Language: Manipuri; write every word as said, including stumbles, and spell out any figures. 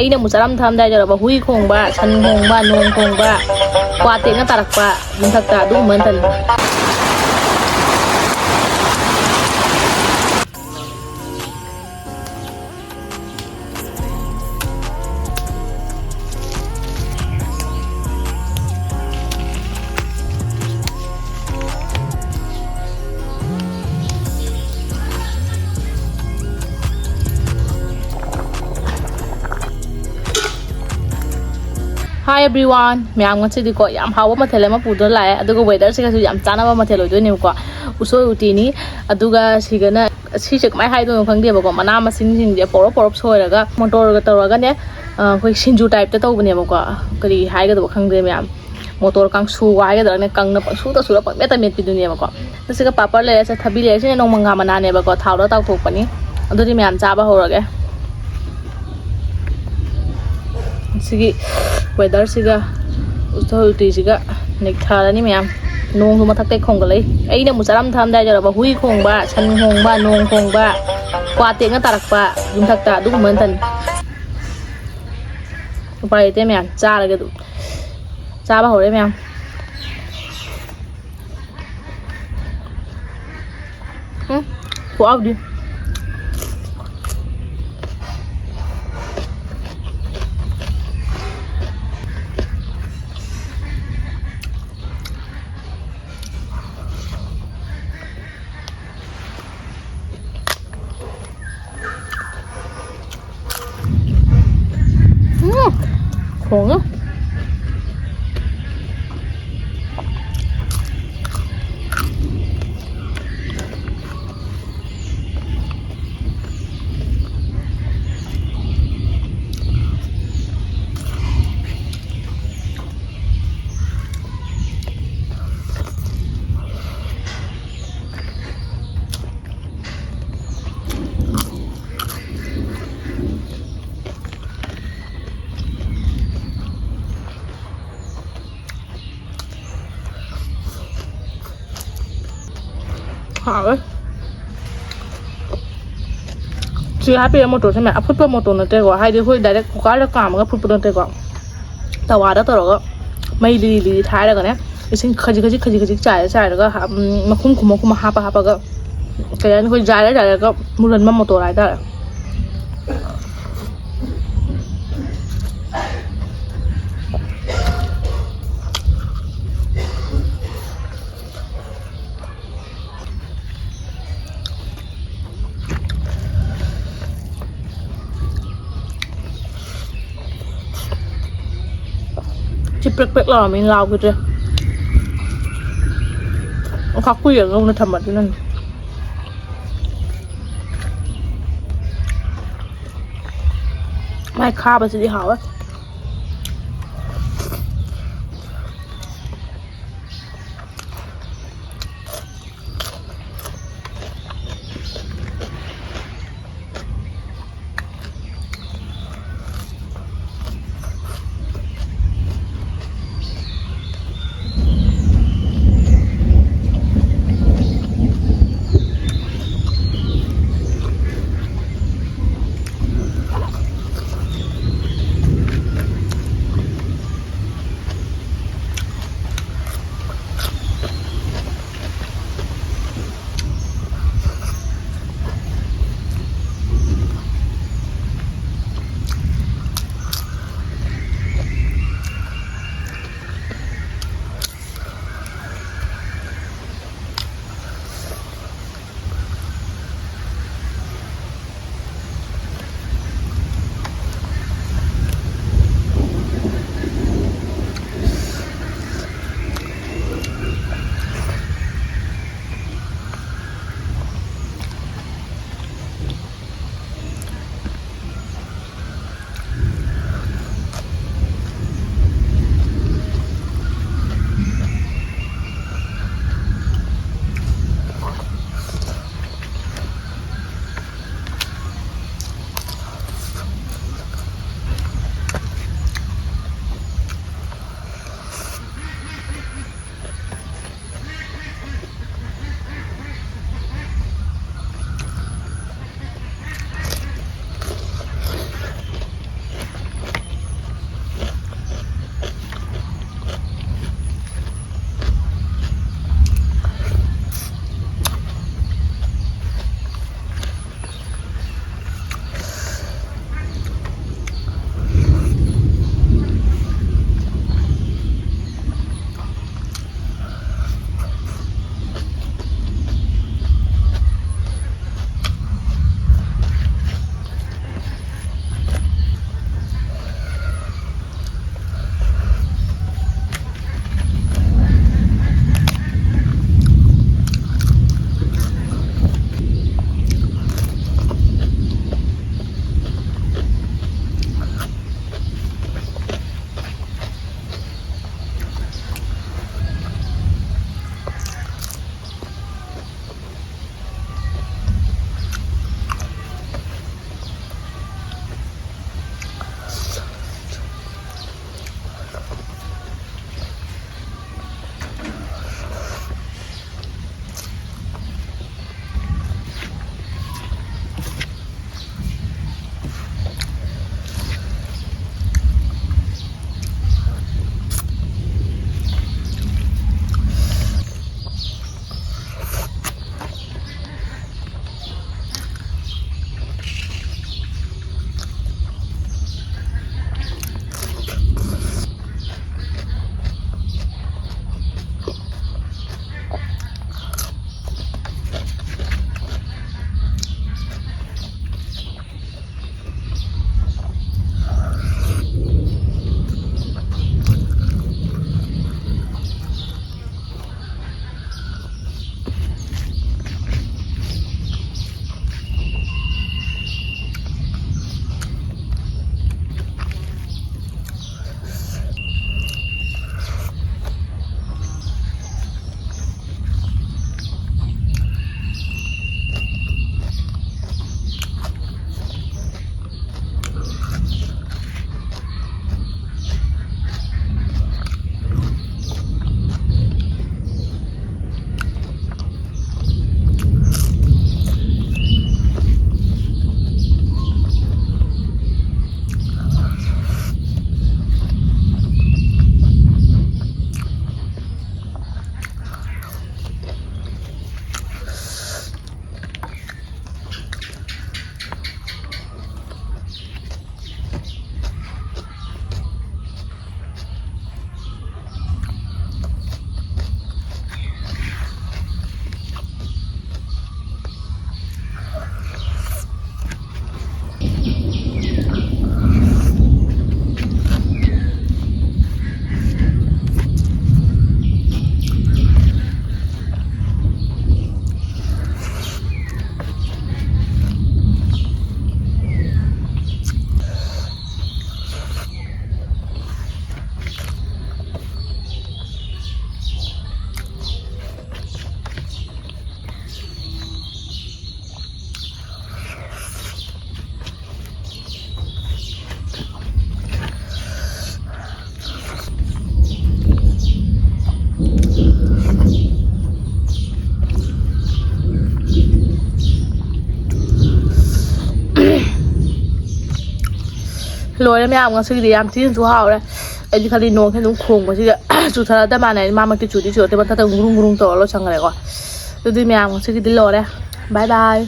ꯑꯩꯅ ꯑꯃꯨꯛ ꯆꯥꯔꯝ ꯊꯛꯂꯝꯗꯥꯏꯗ ꯌꯧꯔꯕ ꯍꯨꯏ ꯈꯣꯡꯕ, ꯁꯟ ꯈꯣꯡꯕ, ꯅꯣꯡ ꯈꯣꯡꯕ, ꯀ꯭ꯋꯥ ꯇꯦꯛꯅ ꯇꯥꯔꯛꯄ ꯌꯨꯝꯊꯛꯇ, ꯑꯗꯨꯒꯨꯝꯕ ꯅꯠꯇꯅꯤ꯫ Hi everyone, ꯃꯌꯥꯝ, ꯉꯁꯤꯗꯤꯀꯣ ꯌꯥꯝ ꯍꯥꯎꯕ ꯃꯊꯦꯜ ꯑꯃ ꯄꯨꯗꯨꯅ ꯂꯥꯛꯑꯦ, ꯑꯗꯨꯒ weather ꯁꯤꯒꯁꯨ ꯌꯥꯝ ꯆꯥꯟꯅꯕ ꯃꯊꯦꯜ ꯑꯣꯏꯗꯣꯏꯅꯦꯕꯀꯣ꯫ ꯎꯁꯣꯏ ꯎꯇꯤꯅꯤ꯫ ꯑꯗꯨꯒ ꯁꯤꯒꯅ, ꯁꯤꯁꯦ ꯀꯃꯥꯏꯅ ꯍꯥꯏꯗꯣꯏꯅꯣ ꯈꯪꯗꯦꯕꯀꯣ, ꯃꯅꯥ ꯃꯁꯤꯡꯁꯤꯡꯁꯦ ꯄꯧꯔꯞ ꯄꯧꯔꯞ ꯁꯣꯏꯔꯒ ꯃꯣꯇꯣꯔꯒ ꯇꯧꯔꯒꯅꯦ, ꯑ, ꯑꯩꯈꯣꯏ ꯁꯤꯡꯖꯨ type ꯇ ꯇꯧꯕꯅꯦꯕꯀꯣ꯫ ꯀꯔꯤ ꯍꯥꯏꯒꯗꯕ ꯈꯪꯗꯦ ꯃꯌꯥꯝ, ꯃꯣꯇꯣꯔ ꯀꯥꯡꯁꯨ ꯍꯥꯏꯒꯗ꯭ꯔꯥꯅꯦ, ꯀꯪꯅ ꯄꯪꯁꯨꯗ ꯁꯨꯔ ꯄꯪꯃꯦꯠꯇ ꯃꯦꯠꯄꯤꯗꯨꯅꯦꯕꯀꯣ꯫ ꯑꯗꯨꯒ ꯄꯥꯄꯔ ꯂꯩꯔꯦ, ꯁꯦ ꯊꯕꯤ ꯂꯩꯔꯦ, ꯁꯤꯅ ꯅꯣꯡꯃꯪꯈꯥ ꯃꯅꯥꯅꯦꯕꯀꯣ, ꯊꯥꯎꯗ ꯇꯥꯎꯊꯣꯛꯄꯅꯤ꯫ ꯑꯗꯨꯗꯤ ꯃꯌꯥꯝ ꯆꯥꯕ ꯍꯧꯔꯒꯦ꯫ ꯁꯤꯒꯤ weather ꯁꯤꯒ ꯎꯁꯣꯏ ꯎꯇꯤꯁꯤꯒ ꯅꯩꯊꯔꯅꯤ ꯃꯌꯥꯝ꯫ ꯅꯣꯡꯁꯨ ꯃꯊꯛꯇꯩ ꯈꯣꯡꯒꯠꯂꯛꯏ꯫ ꯑꯩꯅ ꯑꯃꯨꯛ ꯆꯥꯔꯝ ꯊꯛꯂꯝꯗꯥꯏ ꯌꯧꯔꯕ ꯍꯨꯏ ꯈꯣꯡꯕ, ꯁꯟ ꯈꯣꯡꯕ, ꯅꯣꯡ ꯈꯣꯡꯕ, ꯀ꯭ꯋꯥ ꯇꯦꯛꯅ ꯇꯥꯔꯛꯄ ꯌꯨꯝꯊꯛꯇ, ꯑꯗꯨꯒꯨꯝꯕ ꯅꯠꯇꯅꯤ꯫ ꯎꯄꯥꯏ ꯂꯩꯇꯦ ꯃꯌꯥꯝ, ꯆꯥꯔꯒꯦ ꯑꯗꯨꯝ꯫ ꯆꯥꯕ ꯍꯧꯔꯦ ꯃꯌꯥꯝ꯫ ꯎꯝ, ꯈꯨꯍꯥꯎꯗꯤ꯫ ꯎꯝ, ꯊꯣꯡꯉꯦ꯫ ꯍꯥꯎꯋꯦ꯫ ꯁꯤ ꯍꯥꯞꯄꯤꯕ ꯃꯣꯇꯣꯔꯁꯦ ꯃꯌꯥꯝ ꯑꯐꯨꯠꯄ ꯃꯣꯇꯣꯔ ꯅꯠꯇꯦꯀꯣ, ꯍꯥꯏꯗꯤ ꯑꯩꯈꯣꯏ ꯗꯥꯏꯔꯦꯛ ꯀꯨꯀꯔꯗ ꯀꯥꯝꯃꯒ ꯐꯨꯠꯄꯗꯣ ꯅꯠꯇꯦꯀꯣ꯫ ꯇꯋꯥꯗ ꯇꯧꯔꯒ ꯃꯩ ꯂꯤꯔꯤ ꯂꯤꯔꯤ ꯊꯥꯔꯒꯅꯦ, ꯏꯁꯤꯡ ꯈꯖꯤꯛ ꯈꯖꯤꯛ ꯈꯖꯤꯛ ꯈꯖꯤꯛ ꯆꯥꯏꯔ ꯆꯥꯏꯔꯒ ꯍꯥꯞ-, ꯎꯝ, ꯃꯈꯨꯝ ꯈꯨꯝꯃ ꯈꯨꯝꯃ ꯍꯥꯞꯄ ꯍꯥꯞꯄꯒ, ꯀꯩ ꯍꯥꯏꯅꯤ, ꯑꯩꯈꯣꯏ ꯖꯥꯏꯔ ꯖꯥꯏꯔꯒ ꯃꯨꯜꯍꯟꯕ ꯃꯣꯇꯣꯔ ꯍꯥꯏꯇꯥꯔꯦ꯫ ꯁꯤ ꯄ꯭ꯔꯦꯛ ꯄ꯭ꯔꯦꯛ ꯂꯥꯎꯔꯝꯃꯤ, ꯂꯥꯎꯈꯤꯗ꯭ꯔꯦ꯫ ꯑꯣꯈꯥꯛ ꯀꯨꯏꯔꯒ ꯂꯧꯅ ꯊꯝꯕ ꯑꯗꯨꯅꯅꯦ꯫ ꯃꯥꯏ ꯈꯥꯕꯁꯤꯗꯤ ꯍꯥꯎꯋꯦ꯫ ꯂꯣꯏꯔꯦ ꯃꯌꯥꯝ, ꯉꯁꯤꯒꯤꯗꯤ ꯌꯥꯝ ꯊꯤꯅꯁꯨ ꯍꯥꯎꯔꯦ꯫ ꯑꯩꯗꯤ ꯈꯜꯂꯤ ꯅꯣꯡꯁꯦ ꯑꯗꯨꯝ ꯈꯣꯡꯕꯁꯤꯗ ꯆꯨꯊꯔꯗ ꯃꯥꯟꯅꯩ, ꯃꯥꯃꯛꯇꯤ ꯆꯨꯗꯤ ꯆꯨꯔꯛꯇꯦ, ꯃꯊꯛꯇ ꯒꯨꯔꯨꯡ ꯒꯨꯔꯨꯡ ꯇꯧꯔ ꯂꯣꯏꯁꯟꯈ꯭ꯔꯦꯀꯣ꯫ ꯑꯗꯨꯗꯤ ꯃꯌꯥꯝ ꯉꯁꯤꯒꯤꯗꯤ ꯂꯣꯏꯔꯦ꯫ ꯕꯥꯏ ꯕꯥꯏ꯫